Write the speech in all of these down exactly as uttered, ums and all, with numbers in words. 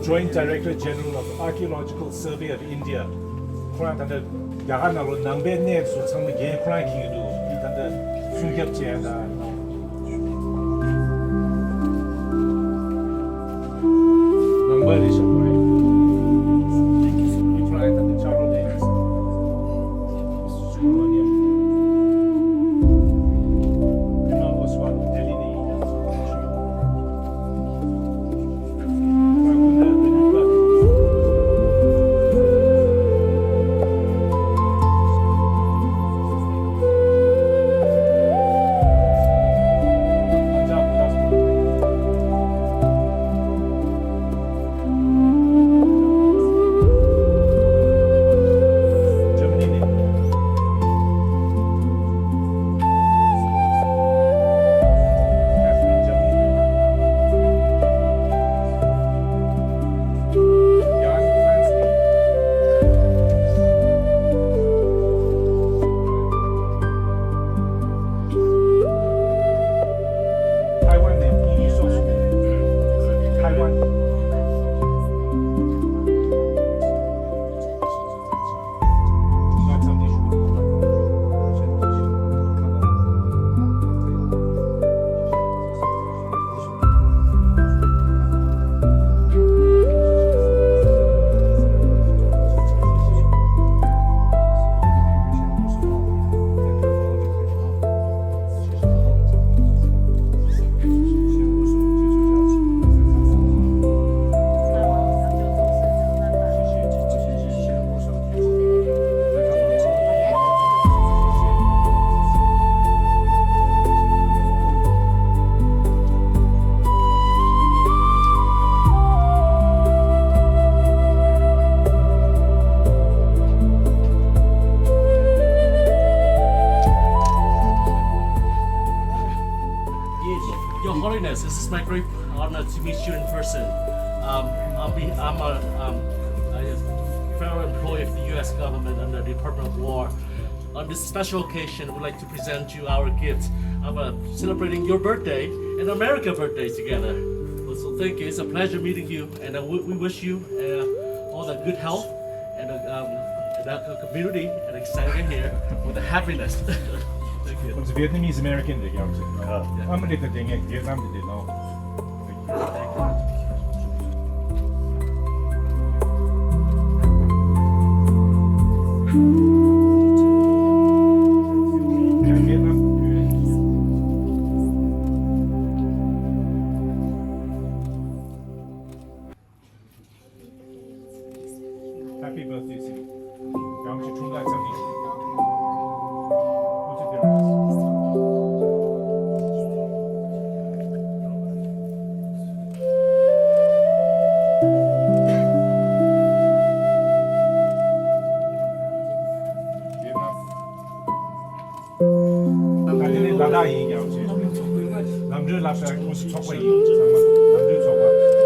Joint Director General of Archaeological Survey of India. ཁོ་རང་ད་ལྟ་རྒྱ་གར་ནང་ལོགས་ནང་པའི་གནས་ཚུལ་ཚང་མ་འགན་ཁོ་རང་འཁྱེར་གྱི་འདུག་ད་ལྟ་སྲུང་སྐྱོབ་བྱས་ཡ་དང་། ནང་པ་རེད་ཤག་ཁོ་རང་། ཁོ་རང་ད་ལྟ་ཆགས་རོགས་ལས་ཡིན། Your Holiness, this is my great honor to meet you in person. Um, I'll be, I'm a, um, a federal employee of the U S government under the Department of War. On this special occasion, we'd like to present you our gift of, uh, celebrating your birthday and America birthday together. So thank you. It's a pleasure meeting you, and, uh, we, we wish you, uh, all the good health and, uh, um, and the community and excited here with the happiness. Thank you. It's Vietnamese American. ཨ་མི་རི་ཀ་དེ་ངས་ཝི་ཡེད་ནམ་དེ་དེ་ནོ། Happy birthday, ཟེར། ཡང་ཅིག་འཁྲུངས་སྐར་བརྩམས་ནས། ཨུ་ཚུགས་སྟེར་རོགས། ད་དེ་ནི་ལ་དྭགས་ཡིན་ཀྱང་ཞེས། ལམ་གྲོན་ལབ་ས་ཁོངས་སུ་ཚོགས་པ་ཡིན། ཚང་མ་ལམ་གྲོན་ཚོགས་པ།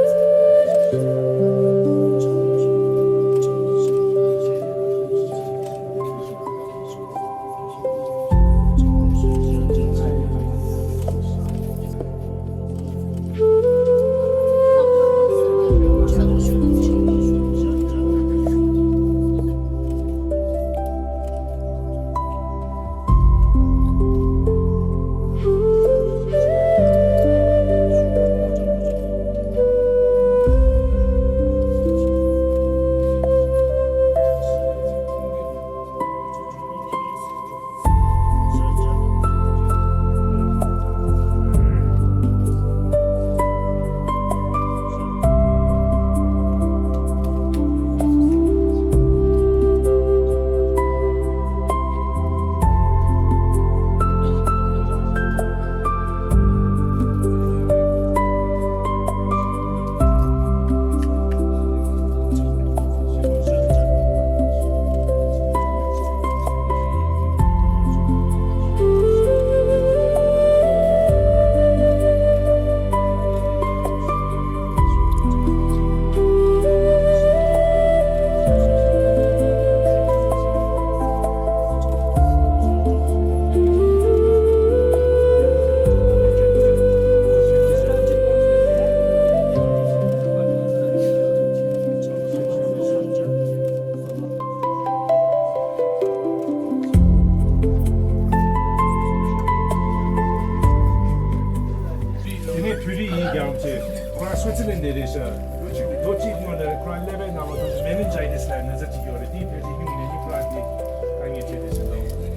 ལོ་གཅིག་ལོ་གཅིག་སྔོན་ལ་ཁོ་རང་ཀླད་པའི་ནང་ལ་མེ་ནིན་ཇའི་ཏིས་ལབ་ན་ཚ་གཅིག་ཡོད་རེད། དེ་ཕལ་ཆེར་སྙིང་ནད་ཀྱི་ཁོ་རང་གི་དཀའ་ངལ་ཆེ་དེ་ཟེར་འདུག་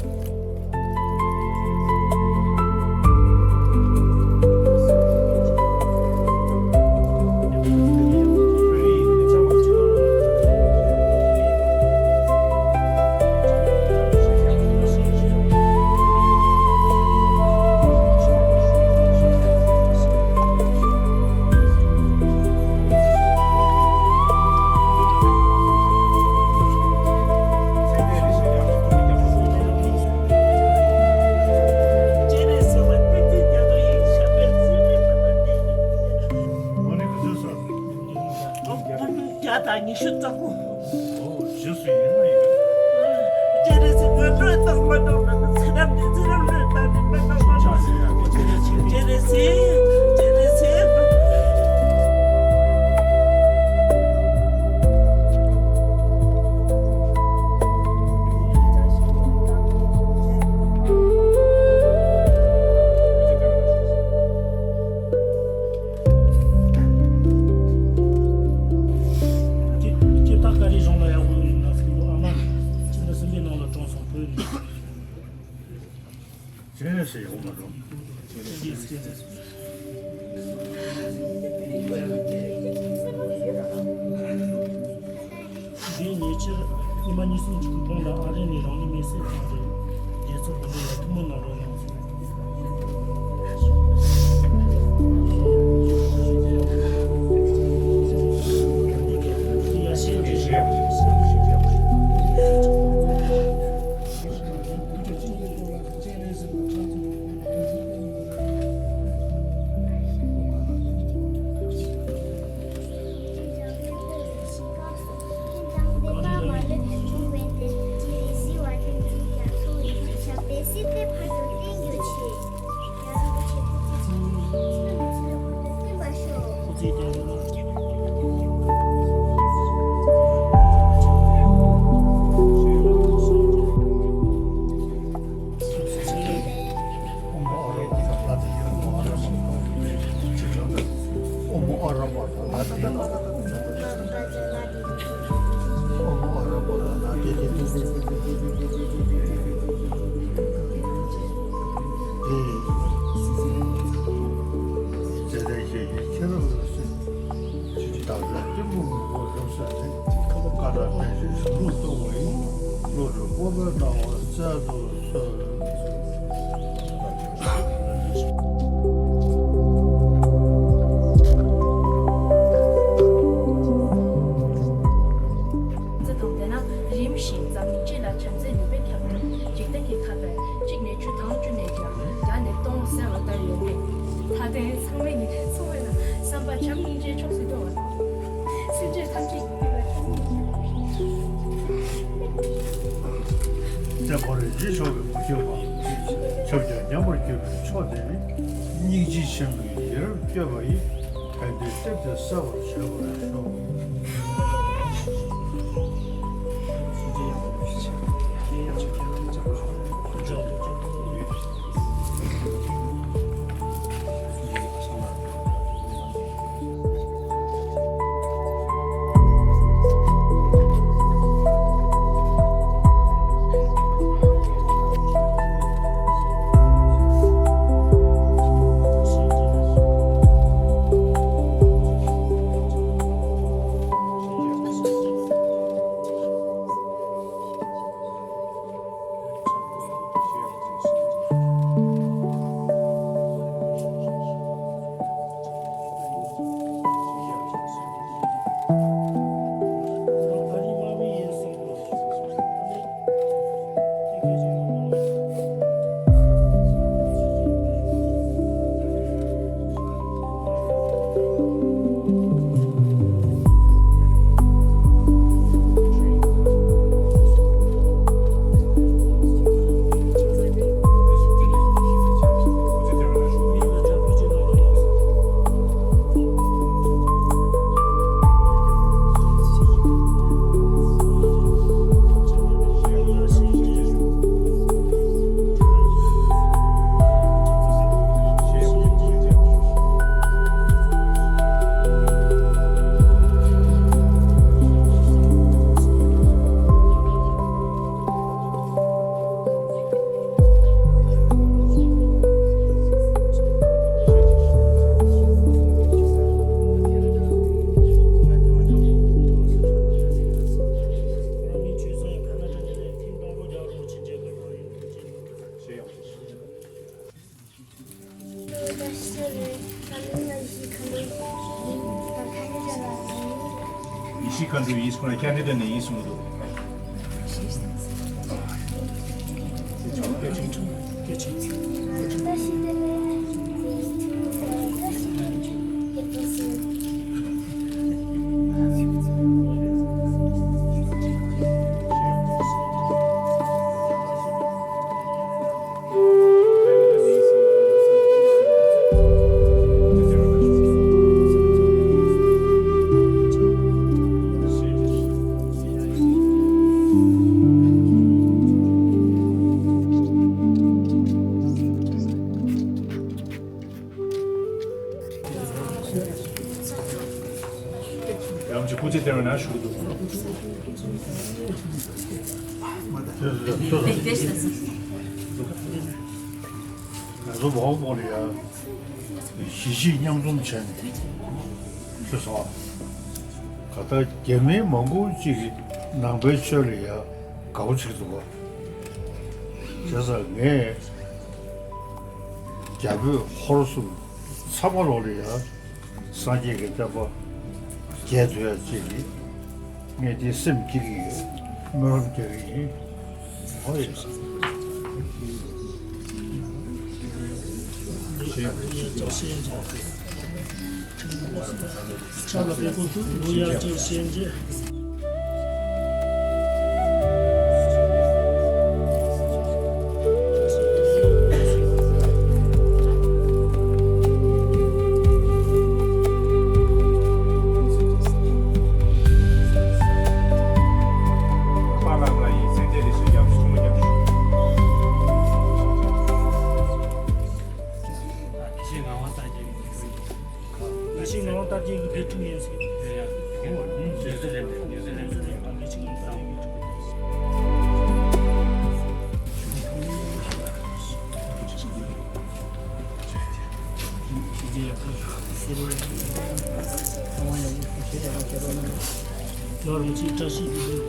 བརྒྱ་དང་ཉི་ཤུ་རྩ་དགུ། ཨོ། རྗེས་སུ་ཡིན་ན་ཡིན། སྤྱན་རས་གཟིགས་ངན་འགྲོའི་རྟགས་མ་འགྲོ་ན་ཚེ་རབས་འདི་ཚེ་རབས་ལས་ལྡང་ནས་མེད་པ་མ་གཏོགས། སྤྱན་རས་གཟིགས། སྤྱན་རས་གཟིགས། ཅེས་ད་ག་རེ་གཞུང་ལ་ཡག་པོ་ཡིན་ན་ཟེར་གྱི་འདུག་ཨ་མ་ཁྱེད་ཚོ་སེམས་པའི་ནང་ལ་དྲངས་སོང་བོད་ནས། ཅེས་ཟེར་ཡོང་མ་རུང་། འདིའི་ཉེ་ཆར་ཉི་མ་གཉིས་གསུམ་གྱི་གོང་ལ་ཨ་རི་ནས་རང་ལུས་མེར་སྲེག་བཏང་རྗེས་རྒྱལ་ཚོགས་འགོ་འཛིན་ལ་ཐུགས་སྨོན་གནང་རོགས་གནང་ཟེར། བརྩེ་དང་ལྡན་ན་རིམ་བཞིན་འཛམ་གླིང་སྤྱི་ལ་བྱམས་བརྩེའི་ནུས་པས་ཁྱབ་སྟེ། འཇིག་རྟེན་གྱི་ཁ་བས་གཅིག་ནས་ཆུ་ཐང་བཅུ་ནས་བརྒྱ། བརྒྱ་ནས་སྟོང་ཟེར་བ་ལྟར་ཡོད་པས། ད་ལྟའི་ཚང་མས་ཉིན་རེ་འཚོ་བའི་ནང་བསམ་པ་བྱམས་སྙིང་རྗེའི་ཕྱོགས་སུ་གཏོང་བ་དང་། སེམས་ཅན་ཐམས་ཅད་ཀྱི་ཕུགས་ལ་བྱམས་སྙིང་རྗེ། བརྩེ་བར་ཡིད་ཆོག་པའི་མུ་ཁྱོད་པ། ཁྱབ་ཀྱང་མཉམ་པར་གྱུར་པའི་མཆོག་དེ་ནི། སྙིང་རྗེ་ཆེན་པོའི་ཡིད་རབ་བསྐྱོད་པ་ཡིས། ཕན་བདེའི་གཏེར་དེ་གསལ་བར་བྱེད་པར་ཤོག་ཡིན་སོང་ན་ཁེ་ན་ཌ་ནས་ཡིན་གསུངས་འདུག་ཡང་ཅིག་སྐུ་ཚེ་བརྟན་པའི་ནང་བཞུགས་འདུག་ང་ཚོ་མ་འོངས་པ་ལ་ཡང་གཞིས་བྱེས་མཉམ་འཛོམས་བྱས་ནས་ཅེས་སོ། ག་ད་རྒྱ་མི་མང་པོ་ཅིག་གིས་ནང་པའི་ཆོས་ལ་ཡང་དགའ་པོ་བྱེད་འདུག་ག་བྱས་ཙང་ངས་རྒྱ་བོད་ཧོར་གསུམ་ཚང་མ་ལོག་ལ་ཡང་སངས་རྒྱས་ཀྱི་བསྟན་པ་རྒྱས་ཐུབ་ཡ་ཅིག་གིས་ངས་འདི་སེམས་བསྐྱེད་ཀྱི་ཡོད། སྨོན་ལམ་རྒྱག་གི་ཡིན། ཧོ་ཡོད། ཕྱག་ལ་པད་ཕོ་ཐུགས་ལུ་ཡར་ཅིག་ཞལ་མཇལ། ང་ཤེས་ངག་དབང་དར་རྒྱས་ཀྱི་དགེ་ཕྲུག་ཡིན་ཟེར། ཡ་ཡ། ཨོ། ཡིན་ཟེར་ཟེར་ལེན་པས། ཡིན་ཟེར་ལེན་པས། ང་ཤེས་ངག་དབང་དར་རྒྱས་ཀྱི་དགེ་ཕྲུག་ཡིན་ཟེར།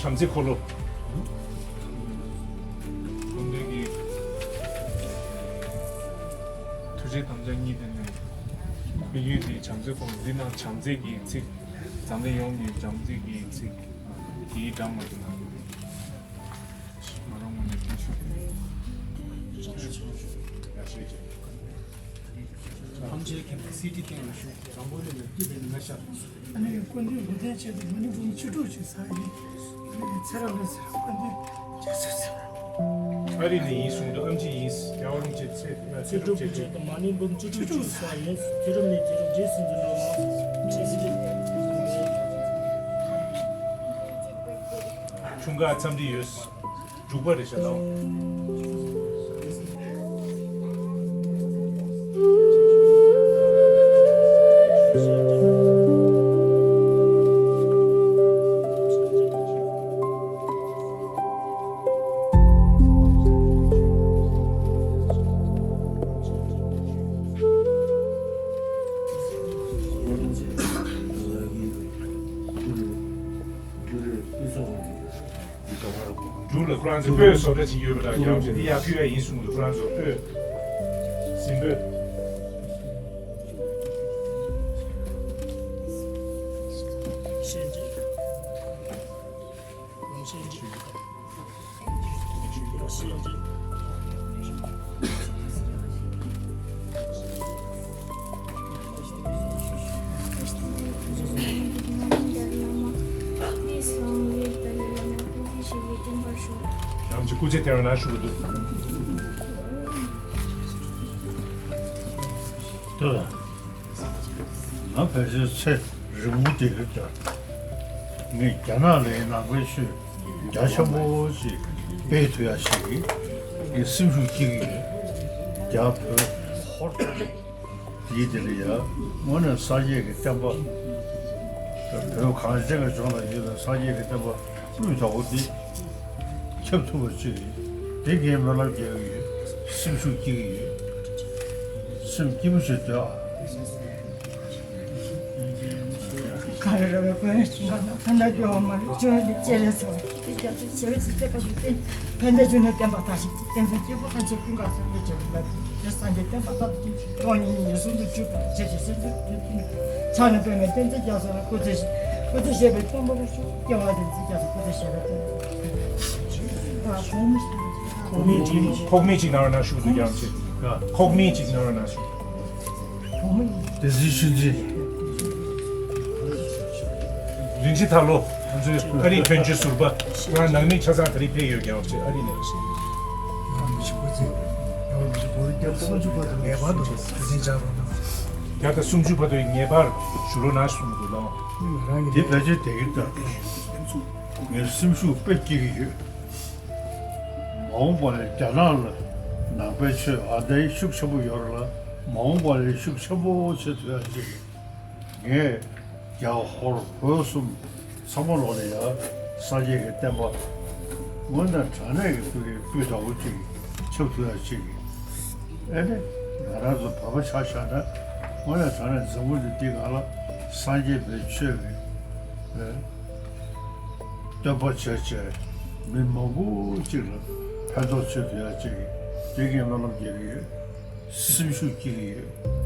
བྱམས་བརྩེ་འཁོར་ལོ། བྱམས་བརྩེ་འཁོར་ལོ། སྒོམ་དུས་ཀྱི་ཐུགས་རྗེ་དམ་བཅའ་གཉིས་དེ་ནས་དམིགས་ཡུལ་དེ་བྱམས་བརྩེ་འཁོར་ལོ། འདི་ནང་བྱམས་བརྩེ་གི་ཚིག་འཛམ་གླིང་ཡོངས་ཀྱི་བྱམས་བརྩེ་གི་ཚིག་དེའི་འགྲམ་ལ་དེ་ནང་ང་རང་ངོས་ནས་ཐུགས་ཞུ། ཐམས་ཅད་མཁྱེན་པའི་སྲིད་ཁྲི་སྟེང་ལ་བཞུགས། བཟང་པོ་ལས་ལ་སྐྱིད་པའི་ང་ཤར། ཨ་ནི་སྐུ་མདུན་བུ་ལྡན་ཆེད་དུ་མ་ཎི་འབུམ་བཅུ་དྲུག་ཅིག་ཚར་ཡིན། ཚེ་རབས་ལ་ཚེ་རབས་སྐུ་མདུན་ཆེད་དུ་ཚེ་རབས། ཨ་རི་ནས་ཡིན་གསུངས་འདུག་ཨམ་ཆི་ཡིན། རྒྱལ་བ་རིན་པོ་ཆེ་ཚེ་ཚེ་སྒྲུབ་ཀྱི་ཆེད་དུ་མ་ཎི་འབུམ་བཅུ་དྲུག་ཅིག་ཚར་ཡིན། དུས་རབས་ནས་དུས་རབས་རྗེས་སུ་འཛིན་རོགས་གནང་། ཆེད་དུ། ཆུང་ཁག་འཚམས་འདྲི་ཡོད། འབྲུག་པ་རེད་ཤག་ལགས། འབྲུག་ལ་ཁོ་རང་ཚོ་སྤོས་བཟོ་གྲྭ་ཅིག་ཡོད་པ་འདྲ། ཡང་ཅིག་འདི་ཡར་ཕུལ་ཡ་ཡིན་གསུངས་འདུག་ཁོ་རང་ཚོ་སྤོས། གཟིམ་སྤོས། ཡང་ཅིག་ སྐུ་ཚེ་བརྟན་པ་ཡོང་ཞུ་གི་འདུག་ད་ང་ཕལ་ཆེར་ཚེ་རིང་པོ་བསྡད་ཀྱི་འདུག་ངས་རྒྱ་ནག་ལ་ནང་པའི་ཆོས་རྒྱ་ཆེན་པོ་ཞིག་སྤེལ་ཐུབ་ཡ་ཞིག་གི་སེམས་ཤུགས་སྐྱེ་གི་ཡོད། རྒྱ་བོད་ཧོར་དེའི་དེ་ལ་ཡ་དངོས་གནས་སངས་རྒྱས་ཀྱི་བསྟན་པ། བོད་གངས་ཅན་གྱི་ལྗོངས་ལ་ཡོད་པའི་སངས་རྒྱས་ཀྱི་བསྟན་པ་སྤུས་དག་པོ་འདི་ཁྱབ་ཐུབ་པ་ཅིག་དེ་ངས་སྨོན་ལམ་རྒྱག་གི་ཡོད། སེམས་ཤུགས་སྐྱེ་གི་ཡོད། སེམས་སྐྱིད་པོ་ཞིག་སྡོད་ཨ། ག་རེ་རེ་བའི་བཀོད་ཡོན་ཞིག་ལ་ཕན་བདེ་བ་མ་ལུས་བྱུང་བའི་སྤྱན་རས་གཟིགས་དེ་རྒྱ་མཚོའི་ཞལ་གྱི་བསྟན་པ་ཡི་བསྟན་ཕན་བདེ་བྱུང་ནས་བསྟན་པ་དར་ཞིང་བསྟན་སྲིད་སྐྱེ་བོ་ཐམས་ཅད་ཀུན་དགའ་སངས་རྒྱས་ཀྱི་ལམ་དེ་སངས་རྒྱས་བསྟན་པ་དར་ཞིང་སྟོང་ཉིད་ཉེར་གསུམ་དུ་གྱུར་པའི་རྗེ་ཞེས་སེམས་ཅན་ཐམས་ཅད་ཕྱག་ནས་པདྨའི་བསྟན་འཛིན་རྒྱ་མཚོ་ལ་སྐུ་ཚེ་ཞིང་སྐུ་ཚེ་ཞབས་པད་བརྟན་པོར་ཤོག་སྐྱེ་བ་རིམ་བཞིན་རྒྱ་མཚོ་སྐུ་ཚེ་ཞབས་པད་བརྟན་པོར་ཤོག་ཁོག་མིག་ཅིག་ཁོག་མིག་ཅིག་གནང་རོགས་གནང་ཞུ་འདུག་ཀྱང་ཆེ། ཁོག་མིག་ཅིག་གནང་རོགས་གནང་ཞུ། སྡེ་སྲིད་ཆོས་འཛིན། རིན་ཆེན་ཐར་ལོ། ང་ཚོའི་ཨ་རིའི་དོན་གཅོད་ཟུར་པ། ང་ནང་མི་ཆ་ཚང་དེ་རིང་ཕེབས་ཡོད་ཀྱང་ཨ་རི་ནས། བརྒྱ་དང་སུམ་ཅུ་བར་དུ་ངེས་པར་ཞུ་རོགས་གནང་གསུངས་འདུག་ལགས། དེ་ཕལ་ཆེར་དེ་གི་ལྟར་ངའི་སེམས་ཤུགས་དཔེ་སྐྱེ་གི་ཡོད། མ་འོངས་པ་ལ་རྒྱ་ནག་ལ་ནང་པའི་ཆོས་ཨ་ནི་ཤུགས་ཆེན་པོ་ཡོད་རེད་ལ། མ་འོངས་པ་ལ་ཤུགས་ཆེན་པོ་བྱེད་ཐུབ་ཡ་ཅིག་ངས་རྒྱ་ཧོར་བོད་གསུམ་ཚང་མ་ལོག་ལ་ཡ་སངས་རྒྱས་ཀྱི་བསྟན་པ་དངོས་གནས་དྲང་གནས་ཀྱི་ཐོག་གི་སྤུས་དག་པོ་ཅིག་ཁྱབ་ཐུབ་ཡ་ཅིག་ཨེ་ནི་ང་རང་ཚོ་བོད་པ་ཆ་བཞག་ན་དངོས་གནས་དྲང་གནས་འཛམ་བུ་གླིང་འདི་སྒང་ལ་སངས་རྒྱས་པའི་ཆོས་ཀྱི་ཨེ་སྟོན་པ་བྱས་བྱས་མི་མང་པོ་ཅིག་ལ་ཕན་ཐོགས་བྱེད་ཐུབ་ཡ་ཅིག་དེ་གའི་སྨོན་ལམ་རྒྱག་གི་ཡོད། སེམས་ཤུགས་སྐྱེ་གི་ཡོད།